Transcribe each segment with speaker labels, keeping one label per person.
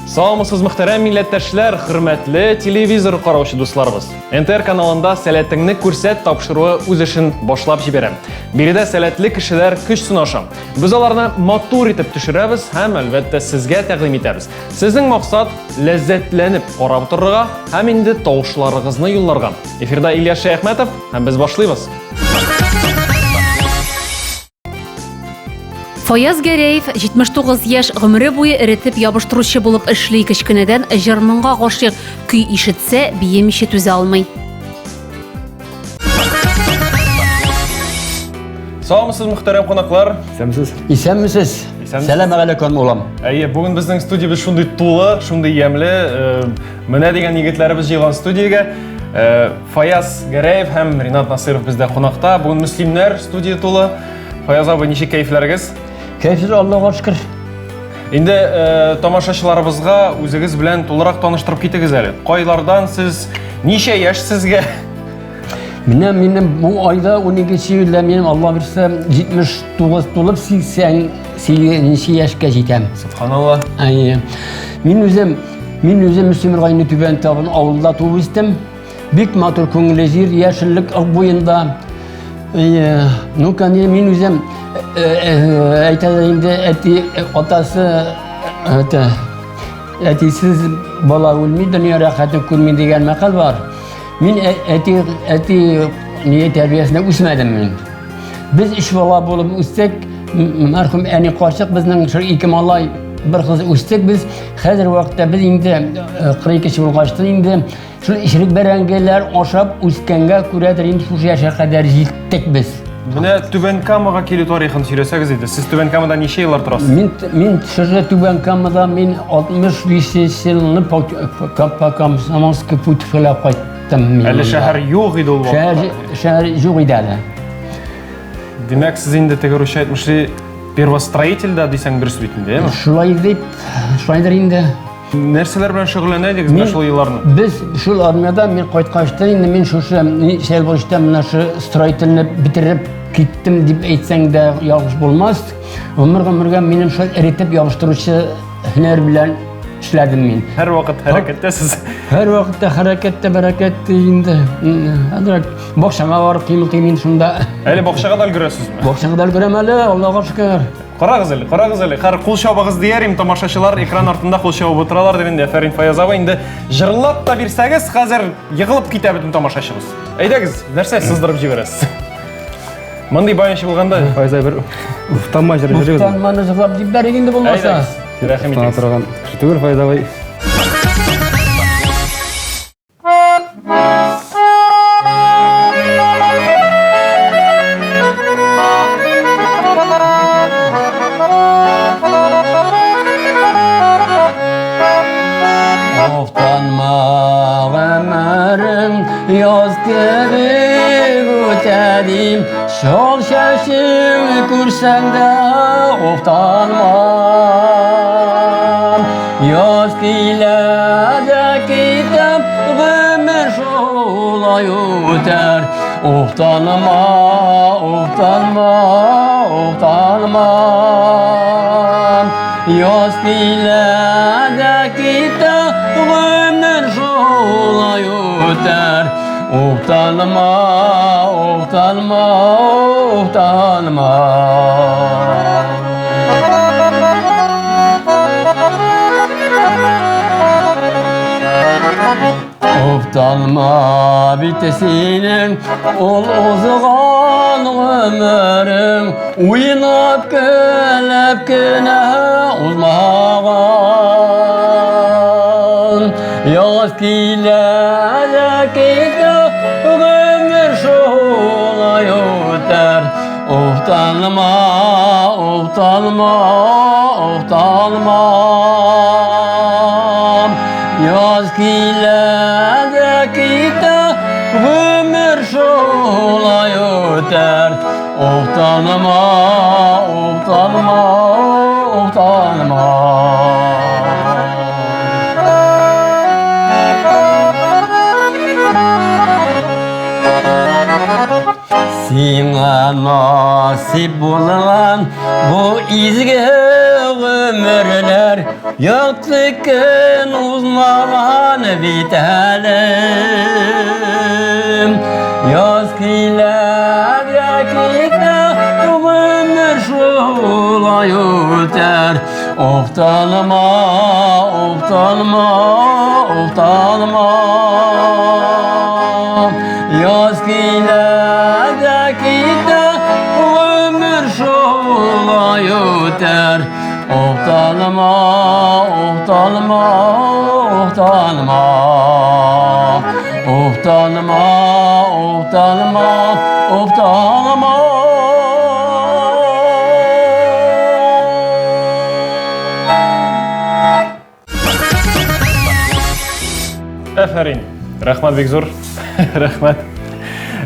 Speaker 1: Саламысыз, мөхтәрәм милләттәшләр, хөрмәтле телевизор караучы дусларыбыз. НТР каналында Сәләтеңне күрсәт тапшыруы үз эшен башлап җибәрә. Биредә сәләтле кешеләр көч сынаша. Без аларны матур итеп төшерәбез һәм, әлбәттә, сезгә тәкъдим итәбез. Сезнең максат ләззәтләнеп карап торырга һәм инде тавышларыгызны юлларга. Эфирда Илья Шәяхмәтов һәм без башлыйбыз.
Speaker 2: Фаяз Гәрәев 79 яшь, гомере буе эретеп ябыштыручы булып эшли, кечкенәдән җыр-моңга гашыйк, көй ишетсә, биемичә түзә алмый.
Speaker 1: Саумысыз, мөхтәрәм кунаклар.
Speaker 3: Исәнмесез.
Speaker 4: Исәнмесез. Сәлам алейкум, улым.
Speaker 1: Әйе, бүген безнең студиябез шундый тулы, шундый ямьле, менә дигән егетләребез җыелган студиягә. Фаяз Гәрәев һәм Ринат Насыров бездә кунакта. Бүген мөслимнәр студия тулы. Фаяз абый, ничек кәефләрегез?
Speaker 4: Кәефсез, Аллага шөкер.
Speaker 1: Инде тамашачыларыбызга үзегез белән тулырак таныштырып китегез әле. Кайлардан сез, ничә яшь сезгә?
Speaker 4: Менә минем бу айда 12 июльдә минем Алла бирсә 79 тулып 88 яшькә җитәм.
Speaker 1: Субханалла.
Speaker 4: Әйе. Мин үзем Мөслим районы Түбән Табын авылында туып үстем. Бик матур күңелле җир, яшеллек буенда. Әйе. Ну, конечно, мин үзем әйтәләр инде, әти, атасы, это, әтисез бала үлми, дөнья рәхәтен күрми дигән мәкаль бар. Мин әти не тәрбиясендә үсмәдем мин. Без өч бала булып үстек. Мәрхүм әни карчык безнең шул ике малай, бер кыз үстек без. Хәзер вакытта без инде 42 булгач инде шул ишерек бәрәңгеләр ашап үскәнгә күрәдер инде шушы яшькә кадәр җиттек без.
Speaker 1: Менә Түбән Камага килү тарихын сөйләсәгез иде. Сез Түбән Камада ничә еллар торасыз?
Speaker 4: Мин шушы Түбән Камада мин 65 елны по Комсомольский путь кайттым. Мин
Speaker 1: Әле шәһәр юк иде ул
Speaker 4: вакытта. Шәһәр юк иде әле.
Speaker 1: Димәк, сез инде теге русча әйтмешли первостроитель да дисәң дөрес бит инде, әйеме?
Speaker 4: Шулай дип, шулайдыр инде.
Speaker 1: Нәрсәләр белән шөгыльләнә идегез менә шул елларны?
Speaker 4: Без шул армияда мин кайткачта инде мин шушы Сәлбочта менә шу строительне бетереп киттем дип әйтсәң дә ялгыш булмас. Гомер-гомергә минем шул эретеп ябыштыручы һөнәр белән эшләдем мин.
Speaker 1: Һәр вакыт хәрәкәттә сез.
Speaker 4: Һәр вакытта хәрәкәттә, бәрәкәттә инде. Әзрәк бакчага барып кыймылтыйм инде шунда.
Speaker 1: Әле бакчага да өлгерәсезме?
Speaker 4: Бакчага да өлгерәм әле, Аллага шөкер.
Speaker 1: Карагыз әле, карагыз әле. Хәр кул чабыгыз дияр им, тамашачылар экран артында кул чабып утыралар дип инде. Афәрин, Фаяз абый, инде җырлап та бирсәгез, хәзер егылып китә бөтен тамашачыбыз. Әйдәгез, нәрсә сыздырып җибәрәсез? Мондый баянчы булганда,
Speaker 3: Фаяз абый, бер уфтанма җыры җырыгыз.
Speaker 4: Уфтанманы җырлап җибәрик инде булмаса.
Speaker 1: Әйдәгез, рәхим
Speaker 3: Уфтана
Speaker 1: итегез.
Speaker 3: торган кеше түгел Фаяз абый.
Speaker 4: Уфтанма гомерең яз кебек үтә дим. Шул чәчең күрсәң дә уфтанма. Яз килә дә китә, гомер шулай үтәр. Уфтанма, уфтанма, уфтанма. Яз килә дә китә, гомер шулай үтәр. Уфтанма, уфтанма, уфтанма. Уфтанма бит синең ул узган гомерең уйнап көлеп кенә узмаган. Яз килә дә китә, гомер шулай үтәр. Уфтанма, уфтанма, уфтанма. Яз килә дә китә, гомер шулай үтәр. Уфтанма, уфтанма, уфтанма. Сиңа насип булган бу изге гомерләр якты көн узмаган бит әле. Яз килә дә китә, гомер шулай үтәр. Уфтанма, уфтанма, уфтанма. Яз килә дә китә, гомер шулай үтәр. Уфтанма, уфтанма, уфтанма. Уфтанма, уфтанма, уфтанма.
Speaker 1: Әфәрин. Рәхмәт бик зур. Рәхмәт.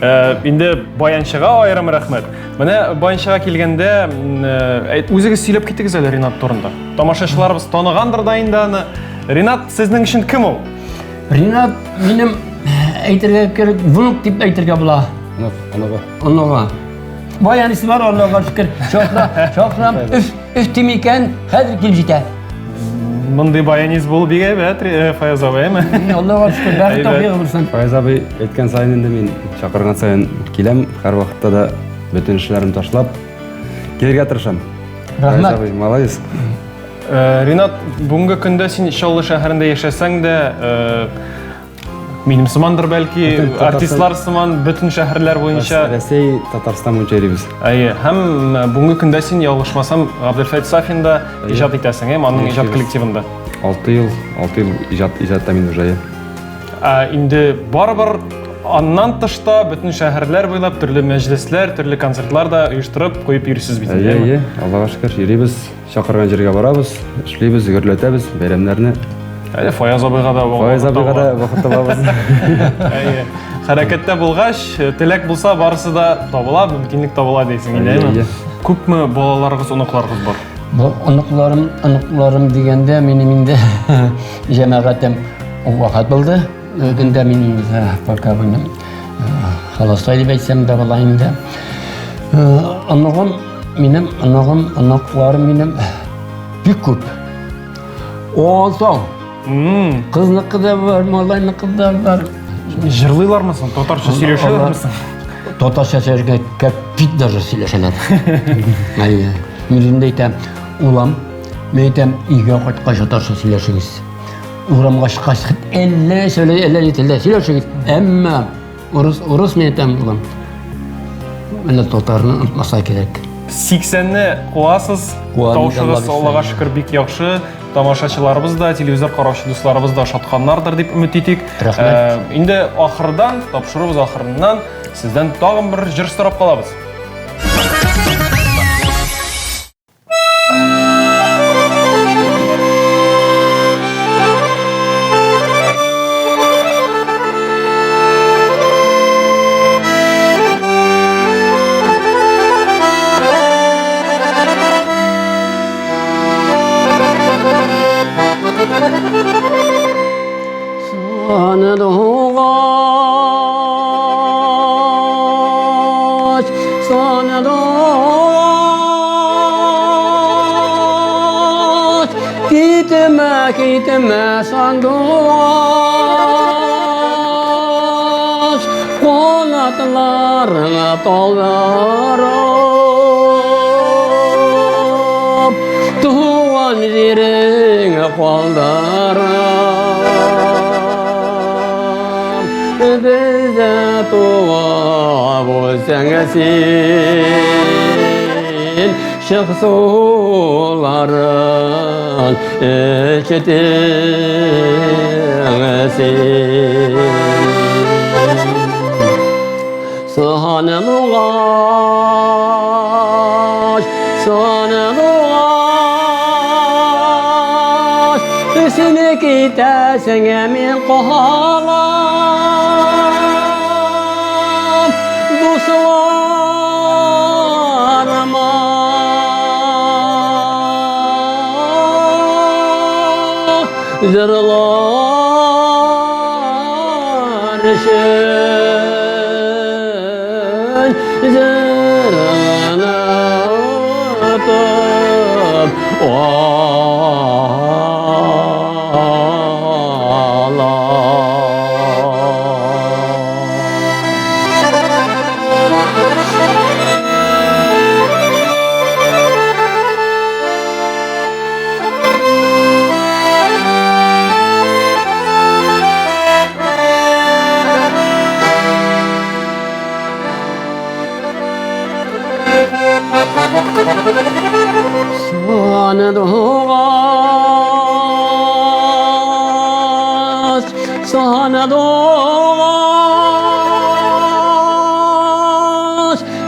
Speaker 1: Э, инде баянчыга аерым рәхмәт. Менә баянчыга килгәндә, э, үзегез сөйләп китегез әле Ринат турында. Тамашачыларыбыз таныгандыр да инде аны. Ринат сезнең өчен кем ул?
Speaker 4: Ринат минем әйтергә кирәк, внук дип әйтергә була.
Speaker 3: Онык, оныгы.
Speaker 4: Оныгы. Баянисы бар, Аллага шөкер. Чакыра, чакырам, өф, өф дим икән, хәзер килеп җитә.
Speaker 1: Мондый баянист булу бик әйбәт, э, Фаяз абый, әйме?
Speaker 4: Аллага шөкер, бәхет тәүфыйгы булсын.
Speaker 3: Фаяз абый әйткән саен инде мин чакырган саен киләм, һәрвакытта да бөтен эшләрен ташлап килергә тырышам.
Speaker 4: Рәхмәт.
Speaker 3: Фаяз абый, молодец.
Speaker 1: Э, Ринат, бүгенге көндә син Чаллы шәһәрендә яшәсәң дә, э, минем сымандыр бәлки, артистлар сыман бөтен шәһәрләр буенча.
Speaker 3: Рәсәй, Татарстан буенча йөрибез.
Speaker 1: Әйе, һәм э, бүгенге көндә син ялгышмасам, Габделфәт Сафин да иҗат итәсең, әйе, аның иҗат коллективында.
Speaker 3: 6 ел, 6 ел иҗат иҗатта мин уже.
Speaker 1: Ә инде барыбер аннан тышта бөтен шәһәрләр буйлап төрле мәҗлесләр, төрле концертлар да оештырып куеп йөрисез бит.
Speaker 3: Әйе, әйе, Аллага шөкер, йөрибез. Чакырган җиргә барабыз, эшлибез, гөрләтәбез бәйрәмнәрне.
Speaker 1: Әле Фаяз абыйга да
Speaker 3: Фаяз абыйга да вакыт табабыз.
Speaker 1: Әйе. Хәрәкәттә булгач, теләк булса, барысы да табыла, мөмкинлек табыла дисең инде, әйеме? Күпме балаларыгыз, оныкларыгыз бар?
Speaker 4: Бу оныкларым, оныкларым дигәндә минем инде җәмәгатем вафат булды. Көндә мин пока минем холостой дип әйтсәм дә була инде. Оныгым Минем оныгым, оныкларым минем бик күп. Алтау. Кызныкы да бар, малайныкы да бар.
Speaker 1: Җырлыйлармы соң? Татарча сөйләшәләрме соң?
Speaker 4: Татарча сөйләшергә кәпит даже сөйләшәләр. Әйе. Мин инде әйтәм, улам, мин әйтәм, өйгә кайткач татарча сөйләшегез. Урамга чыккач, әллә сөйлә, әллә ни телдә сөйләшегез. Әмма Урыс, урыс мин әйтәм, улым. Менә татарны онытмаса кирәк.
Speaker 1: 80-не куасыз, тавышыгыз Аллага шөкер бик яхшы. Тамашачыларыбыз да, телевизор караучы дусларыбыз да ошатканнардыр дип өмет итик.
Speaker 4: Рәхмәт.
Speaker 1: Э, инде ахырдан, тапшыруыбыз ахырыннан сездән тагын бер җыр сорап калабыз.
Speaker 4: Сандугач, сандугач, китмә, китмә, сандугач, канатларыңа талдырып, туган җиреңә калдырып. Бездә туа булсаң син, Чык суларын эчтең син. Сандугач, сандугач, Син китәсең, мин калам. Дусларыма җырлар өчен. җырын атып Сандугач, сандугач,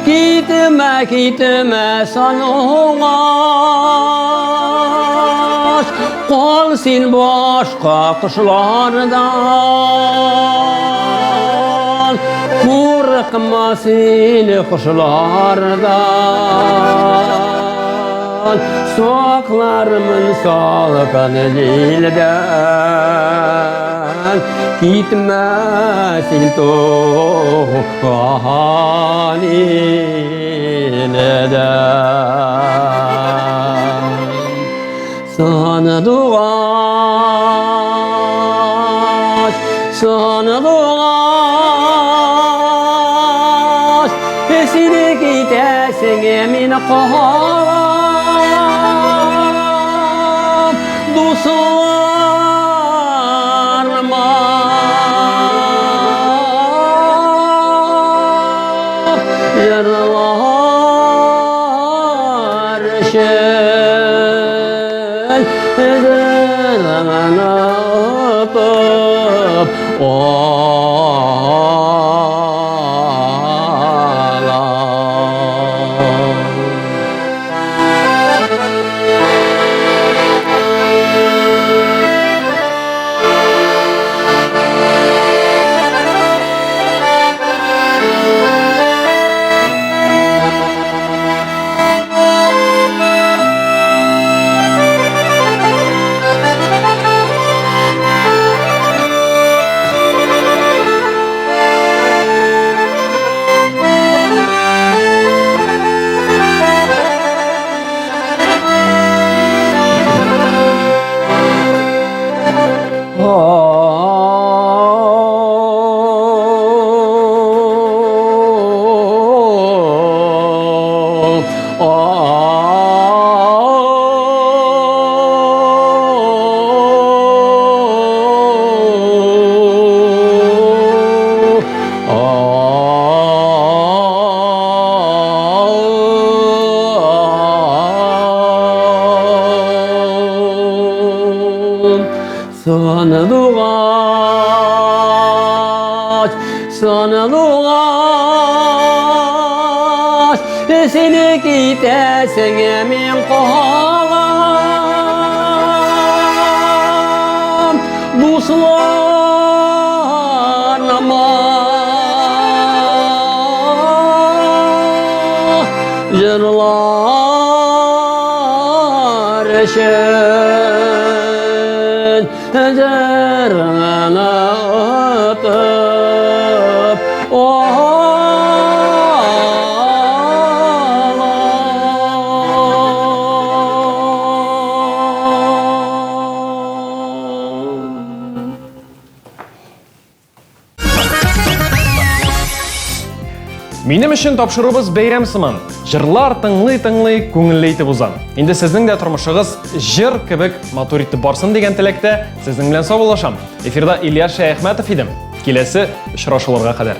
Speaker 4: китмә, китмә, сандугач, кал син башка кошлардан, курыкма син кошлардан. Саклармын салкын җилдән, Китмә син туган илдән. Сандугач, сандугач, син китәсең, мин калам, дусларыма җырлар өчен җырын отып алам. Сандугач, сандугач, син китәсең, мин калам, дусларыма җырлар өчен җырын отып алам.
Speaker 1: Минем өчен тапшыруыбыз бәйрәм сыман. Җырлар тыңлый-тыңлый күңелле итеп уза. Инде сезнең дә тормышыгыз җыр кебек матур итеп барсын дигән теләктә сезнең белән саубуллашам. Эфирда Ильяс Шәяхмәтов идем. Киләсе очрашуларга кадәр.